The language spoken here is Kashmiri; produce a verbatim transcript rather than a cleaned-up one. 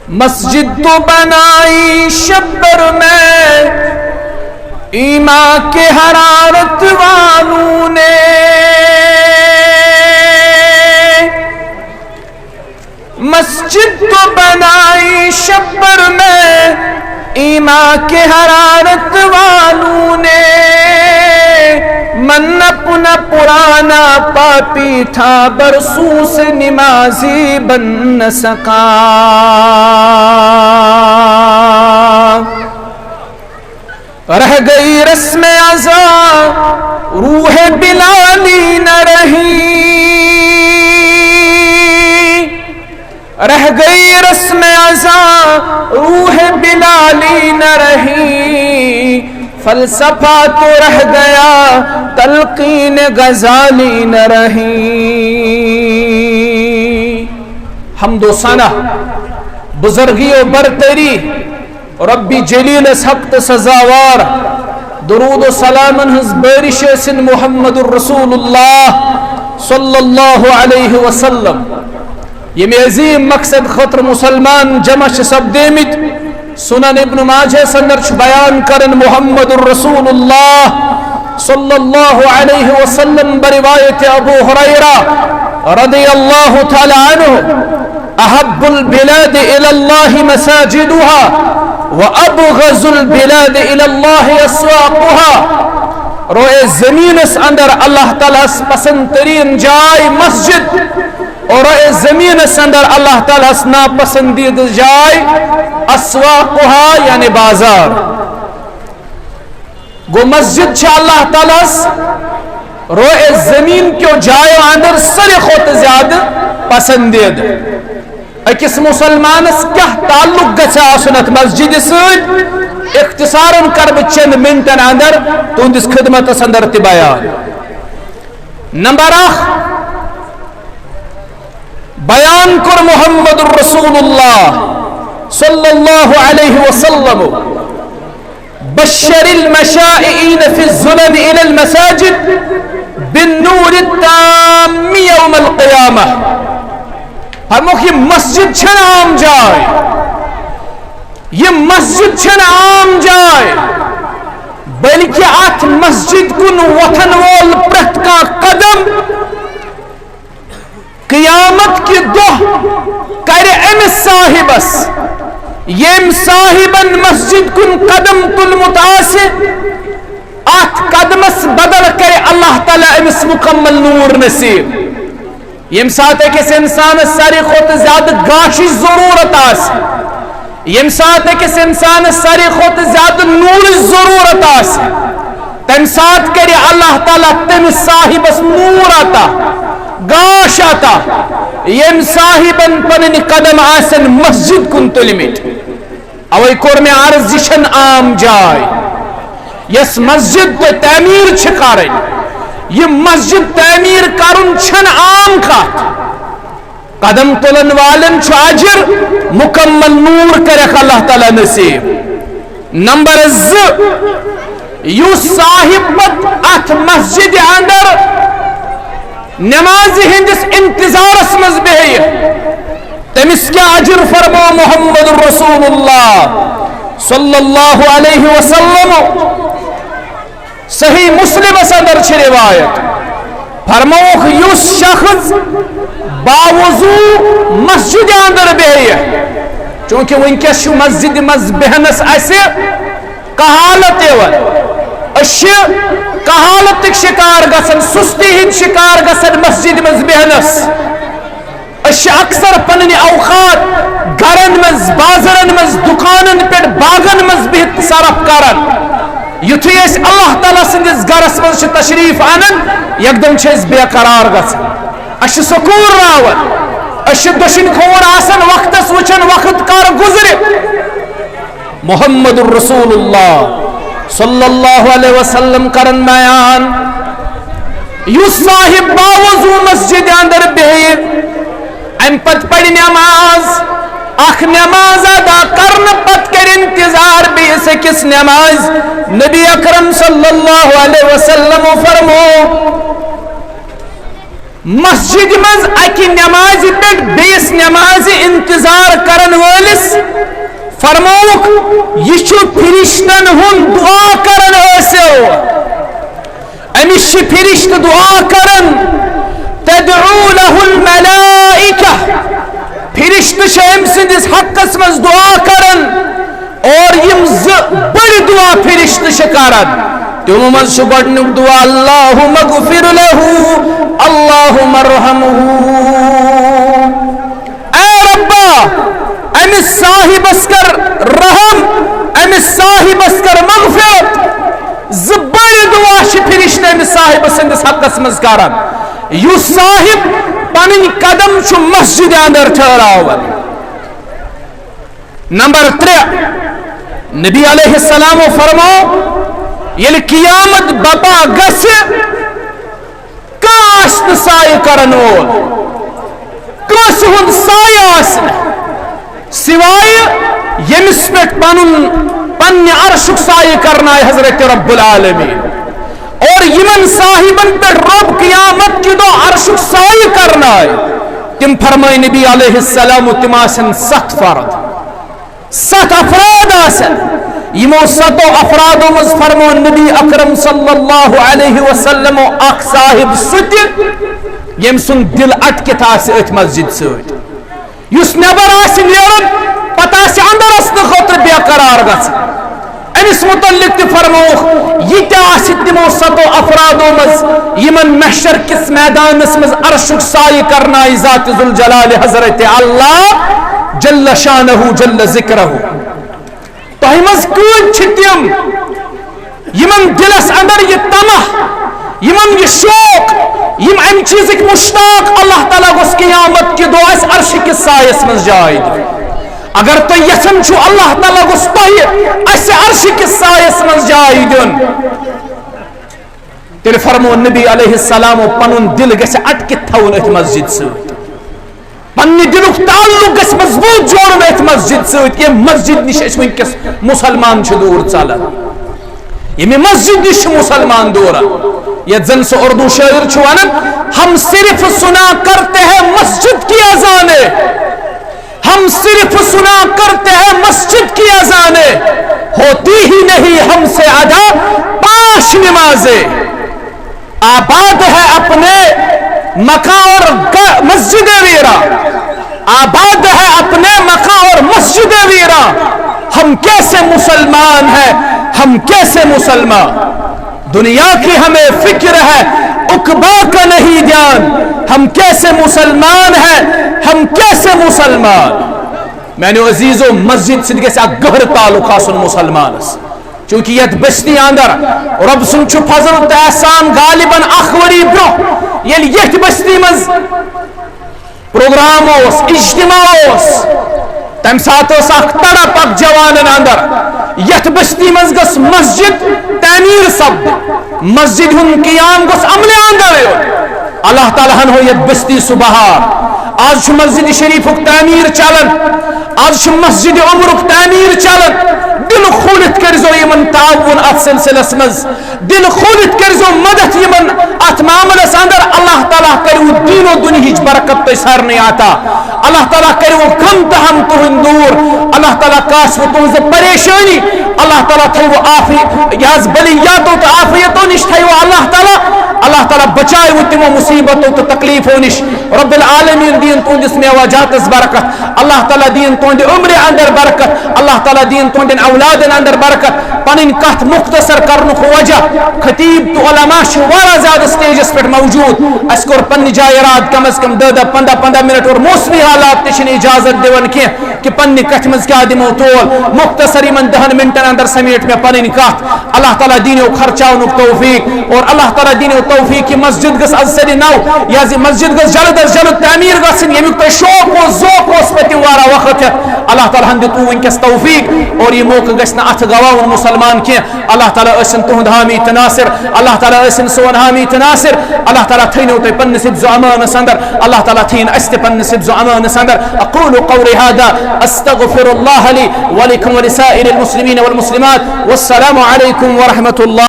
مسجد تو بنائی شب بھر میں ایمان کے حرارت والوں نے، مسجد تو بنائی شب بھر میں ایمان کے حرارت والوں نے، من اپنا پرانا پاپی تھا، برسوں سے نمازی بن نہ سکا۔ رہ گئی رسم ازا، روح بلالی نہ رہی۔ رہ گئی رسم ازا، روح بلالی نہ رہی۔ فلسفہ تو رہ گیا، تلقین غزالی نہ رہی۔ حمد و ثنا، بزرگی و برتری، رب جلیلس حق تہٕ سزاوار۔ درود و سلامن ہٕنٛز بٲرِش ٲسِن محمد رسول اللہ صلی اللہ علیہ وسلم۔ ییٚمہِ عظیٖم مقصد خٲطرٕ مُسلمان جمع چھِ سپدیمٕتۍ، سنن ابن ماجہس اندر چھُ بیان کران محمد رسول اللہ صلی اللہ علیہ وسلم بروایت ابو ہریرہ رضی اللہ تعالی عنہ، احب البلاد الی اللہ مساجدها و ابغض البلاد الی اللہ اسواقها۔ روئے زمینس اندر اللہ تعالیٰ ہس پسند ترین جاے مسجد، اور روئے زمینس اندر اللہ تعالیٰ ہس ناپسندیدہ جاے اسواقها، یعنی بازار۔ گو مسجد چھِ اللہ تعالیٰ ہس روئے زمین کیو جایو اندر ساروی کھۄتہٕ زیادٕ پسندیدٕ۔ أکِس مسلمانس کیٛاہ تعلق گژھِ آسُن اتھ مسجدِ سۭتۍ؟ اختصارن کرٕ بہٕ چند منٹن اندر تُہنٛدِس خدمتس اندر تہِ بیان۔ نمبر اکھ، بیان کوٚر محمد رسول اللہ صلی اللہ علیہ وسلم، بشر المشائین فی الظلم الی المساجد بالنور التام یوم القیامہ۔ فرموکھ، یہِ مسجد چھنہٕ عام جاے، یہِ مسجد چھنہٕ عام جاے، بلکہ اتھ مسجد کُن وۄتھن وول پرٛٮ۪تھ کانٛہہ قدم قیامت کہِ دۄہ کرِ أمِس صاحبس، ییٚمۍ صاحبن مسجد کُن قدم تُلمُت آسہِ، اتھ قدمس بدل کرِ اللہ تعالیٰ أمِس مکمل نور نصیب۔ ییٚمہِ ساتہٕ أکِس انسانس ساروی کھۄتہٕ زیادٕ گاشِچ ضروٗرت آسہِ، ییٚمہِ ساتہٕ أکِس انسانس ساروی کھۄتہٕ زیادٕ نوٗرٕچ ضروٗرت آسہِ، تمہِ ساتہٕ کرِ اللہ تعالیٰ تٔمِس صاحبس نوٗر عطا، گاش عطا، ییٚمہِ صاحبن پنٕنۍ قدم آسن مسجد کُن تُلمٕتۍ۔ اوے کوٚر مےٚ عرض، یہِ چھنہٕ عام جاے یۄس مسجد تۄہہِ تعمیٖر چھِ کرٕنۍ۔ یہِ مسجد تعمیٖر کرُن چھنہٕ عام کتھ۔ قدم تُلن والٮ۪ن چھُ اجر، مکمل نور کرکھ اللہ تعالیٰ نصیب۔ نمبر زٕ، یُس صاحب پتہٕ اتھ مسجد اندر نمازِ ہٕنٛدِس انتظارس منٛز بیہہِ، تٔمِس کیٛاہ اجر؟ فرمو محمد رسول اللہ صلی اللہ علیہ وسلم، صحیح مسلمس اندر چھِ روایت، فرمووُکھ، یُس شخص باوضو مسجد اندر بیہہِ، چونکہ وٕنکیٚس چھُ مسجد منٛز بیہنس اسہِ کہالت یِوان، أسۍ چھِ کہالتٕکۍ شکار گژھان، سستی ہٕنٛدۍ شکار گژھان مسجد منٛز بیہنس۔ أسۍ چھِ اکثر پنٕنۍ اوقات گرن منٛز، بازرن منٛز، دُکانن پٮ۪ٹھ، باغن منٛز بِہِتھ صرف کران۔ یُتھُے أسۍ اللہ تعالیٰ سٕنٛدِس گرس منٛز چھِ تشریف انان، یکدم چھِ أسۍ بے قرار گژھان۔ أسۍ چھِ سکوٗن راوان۔ أسۍ چھِ دٔچھِنۍ کھووُر آسان وقتس وٕچھان، وقت کر گُزرِ۔ محمد رسول اللہ صلی اللہ علیہ وسلم کرن بیان، یُس صاحب باوضو مسجد اندر بیہہِ، امہِ پتہٕ پرِ نماز، اکھ نماز ادا کرنہٕ پتہٕ کرِ انتظار بیٚیِس أکِس نماز۔ نبی اکرم صلی اللہ علیہ وسلم فرمو، مسجد منٛز اکہِ نمازِ پٮ۪ٹھ بیٚیِس نمازِ انتظار کرن وٲلِس فرمووُکھ، یہِ چھُ فرشتن ہُنٛد دعا کرن حٲصِل۔ أمِس چھِ فرشتہٕ دعا کران، تدعو له الملائکہ، فرشتہٕ چھِ أمۍ سٕنٛدِس حقس منٛز دعا کران، اور یِم زٕ بٔڑۍ دعا فرشتہٕ چھِ کران، تِمو منٛز چھُ گۄڈٕنیُک دعا، اللہم اغفر لہ، اللہم ارحمہ۔ اے ربا، أمِس صاحبس کر رحم، أمِس صاحبس کر مغفرت۔ زٕ بٔڑۍ دعا چھِ فرشتہٕ أمِس صاحبس سٕنٛدِس حقس منٛز کران، یُس صاحب پنٕنۍ قدم چھُ مسجدِ اندر ٹھہراوان۔ نمبر ترٛےٚ، نبی علیہ السلام فرمو، ییٚلہِ قیامت بپا گژھِ، کانٛہہ آسہِ نہٕ سایہِ کرن وول، کٲنٛسہِ ہُنٛد سایہِ آسہِ نہٕ، سوائے ییٚمِس پٮ۪ٹھ پنُن، پننہِ عرشُک سایہِ کرنایہِ حضرت رب العالمین۔ اور یِمن صاحبن پٮ۪ٹھ رب قیامت کہِ دۄہ عرشُک سایہِ کرنایہِ، تِم فرمٲے نبی علیہ السلام، تِم آسن ستھ فرد۔ ستھ افراد آسن، یِمو ستو افرادو منٛز فرمو نبی اکرم صلی اللہ علیہ وسلم اکھ صاحب سُہ تہِ، ییٚمۍ سُنٛد دِل اٹکِتھ آسہِ أتھۍ مسجد سۭتۍ، یُس نٮ۪بر آسہِ نیرُن، پتہٕ آسہِ اندر اژنہٕ خٲطرٕ بے قرار گژھان۔ أمِس متعلق تہِ فرمووُکھ، یہِ تہِ آسہِ تِمو ستو افرادو منٛز، یِمن محشر کِس میدانس منٛز عرشُک سایہِ کرنایہِ ذات ذوالجلال حضرت اللہ جل شانہ جل ذکرہ۔ تۄہہِ منٛز کۭتۍ چھِ تِم، یِمن دِلس اندر یہِ طمع، یِمن یہِ شوق، یِم امہِ چیٖزٕکۍ مشتاق، اللہ تعالیٰ گوٚژھ قیامت کہِ دۄہ اسہِ عرشہِ کِس سایس منٛز جاے دِنۍ؟ اگر تُہۍ یژھان چھِو اللہ تعالیٰ گوٚژھ تۄہہِ اسہِ عرشہِ کِس سایس منٛز جاے دیُن، تیٚلہِ فرموو نبی علیہ السلامو، پنُن دِل گژھِ اٹکِتھ تھاوُن أتھۍ مسجد سۭتۍ۔ پننہِ دِلُک تعلق گژھِ مضبوط جوڑُن أتھۍ مسجد سۭتۍ، ییٚمہِ مسجد نِش أسۍ وٕنکیٚس مُسلمان چھِ دوٗر ژلان، ییٚمہِ مسجد نِش چھِ مُسلمان دوٗر۔ یتھ زن سُہ اردو شٲعر چھُ ونان، ہم صرف سنا کرتے ہیں مسجد کی اذانیں، ہم صرف سنا کرتے ہیں مسجد کی اذانیں، ہوتی ہی نہیں ہم سے ادا پانچ نمازیں۔ آباد ہے اپنے مکاں اور گ-، مسجد ویراں، آباد ہے اپنے مکاں اور مسجد ویراں۔ ہم کیسے مسلمان ہیں، ہم کیسے مسلمان؟ دنیا کی ہمیں فکر ہے، عقبیٰ کا نہیں دھیان۔ ہم کیسے مسلمان ہیں، ہم کیسے مسلمان؟ میانیو عزیزو، مسجد سۭتۍ گژھِ اکھ گہرٕ تعلق آسُن مُسلمانس، چونکہ یتھ بستی اندر رۄب سُنٛد چھُ فضل تہٕ احسان۔ غالباً اکھ ؤری برونٛہہ ییٚلہِ یتھ بستی منٛز پروگرام اوس، اجتماع اوس، تمہِ ساتہٕ ٲس اکھ تڑپ اکھ جوانن اندر، یتھ بستی منٛز گٔژھ مسجد تعمیٖر سپدٕنۍ، مسجد ہُنٛد قیام گوٚژھ عملہِ اندر یُن۔ اللہ تعالیٰ ہن ہوو یتھ بستی سُہ بہار۔ آز چھُ مسجد شریفُک تعمیٖر چلان، آز چھُ مسجد عمرُک تعمیٖر چلان۔ دِل کھوٗلِتھ کٔرۍزیو یِمن تعاوُن اتھ سلسلس منٛز، دِل کھوٗلِتھ کٔرۍزیو مدد یِمن اتھ معاملس اندر۔ اللہ تعالیٰ کٔرِو دین و دُنیہٕچ برکت تۄہہِ سارنٕے عطا۔ اللہ تعالیٰ کٔرِو غم تہٕ ہم تُہنٛدۍ دوٗر۔ اللہ تعالیٰ کاسہِ تُہنٛزٕ پریشٲنی۔ اللہ تعالیٰ تھٲوِو عافی-، یہِ حظ بلیاتو تہٕ عافیتو نِش تھٲوِو اللہ تعالیٰ۔ اللہ تعالیٰ بچٲوِو تِمو مصیبتو تہٕ تکلیفو نِش۔ رب العالمین دِیِن تُہنٛدِس میوہ جاتس برکت۔ اللہ تعالیٰ دِیِن تُہنٛدِ عمرِ اندر برکت۔ اللہ تعالیٰ دِیِن تُہنٛدٮ۪ن اولادن اندر برکت۔ پنٕنۍ کتھ مختصر کرنُک وجہ، خطیب تہٕ علماء چھِ واریاہ زیادٕ stageس پٮ۪ٹھ موجود۔ اسہِ کوٚر پننہِ جایہِ ارادٕ کم از کم دہ دہ، پندہ پندہ منٹ، اور موسمی حالات تہِ چھِنہٕ اجازت دِوان کینٛہہ کہ پننہِ کتھِ منٛز کیٛاہ دِمو تول۔ مختصر یِمن دہن منٹن اندر سمیٹ مےٚ پنٕنۍ کتھ۔ اللہ تعالیٰ دِینو خرچاونُک توفیق، اور اللہ تعالیٰ دِینو توفیق، یہِ مسجد گٔژھ از سرِ نو، یہِ حظ یہِ مسجد گٔژھ جلد از جلد تعمیٖر گژھٕنۍ، ییٚمیُک تۄہہِ شوق اوس، ذوق اوس پٔتِم واریاہ وقت ہٮ۪تھ۔ اللہ تعالیٰ ہن دیُت وٕنکیٚس توفیق، اور یہِ موقعہٕ گژھِ نہٕ اتھٕ گواوُن مُسلمان کینٛہہ۔ اللہ تعالیٰ ٲسِن تُہُنٛد حامی تہٕ ناصر۔ اللہ تعالیٰ ٲسِن سون حامی تہٕ ناصر۔ اللہ تعالیٰ تھٲینو تُہۍ پننِس حفظ و امانس اندر۔ اللہ تعالیٰ تھٲیِن اسہِ تہِ پننِس حفظ و امانس اندر۔ اقول قولی هذا، استغفر الله لي ولكم ولسائر المسلمين والمسلمات۔ والسلام عليكم ورحمة الله۔